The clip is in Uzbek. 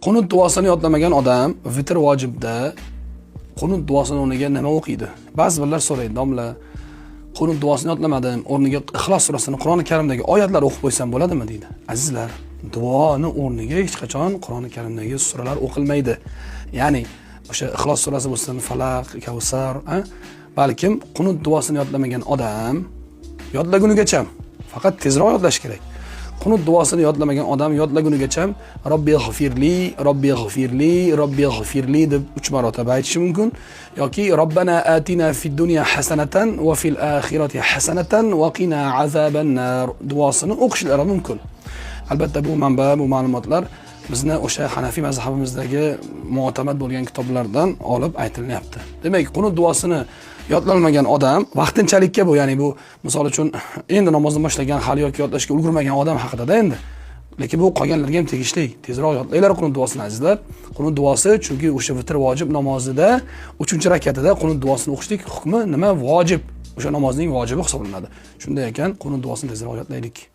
Qunut duosini yodlamagan odam vitr vojibda qunut duosini o'rniga nima o'qiydi? Ba'zi birlar so'raydi: "Domla, qunut duosini yodlamadim, o'rniga Ixlos surasini, Qur'oni Karimdagi oyatlar o'qib qo'ysam bo'ladimi?" deydi. Azizlar, duoni o'rniga hech qachon Qur'oni Karimdagi suralar o'qilmaydi. Ya'ni o'sha Ixlos surasi bo'lsin, Falaq, Kavsar, balkim qunut duosini yodlamagan odam yodlagunigacha, faqat tezroq yodlash kerak. Qunut duosini yodlamagan odam yodlagunigacha "Robbi g'firli, Robbi g'firli, Robbi g'firli" deb 3 marotaba aytishi mumkin yoki "Robbana atina fid dunya hasanatan va fil oxirati hasanatan va qina azaban nar" duosini o'qishlari mumkin. Albatta, bu manba, bu ma'lumotlar bizni o'sha Hanafiy mazhabimizdagi mu'tamad bo'lgan kitoblardan olib aytilyapti. Demak, qunut duosini yodlanmagan odam vaqtinchalikka bu, ya'ni bu misol uchun endi namozni boshlagan, hali yoki yodlashga ulgurmagan odam haqida endi. Lekin bu qolganlarga ham tegishli. Tezroq yodlanglar qunut duosini, azizlar. Qunut duosi, chunki o'sha vitr vojib namozida 3-rakatida qunut duosini o'qishlik hukmi nima? Vojib. O'sha namozning vojibi hisoblanadi. Shunday ekan, qunut duosini tezroq yodlaylik.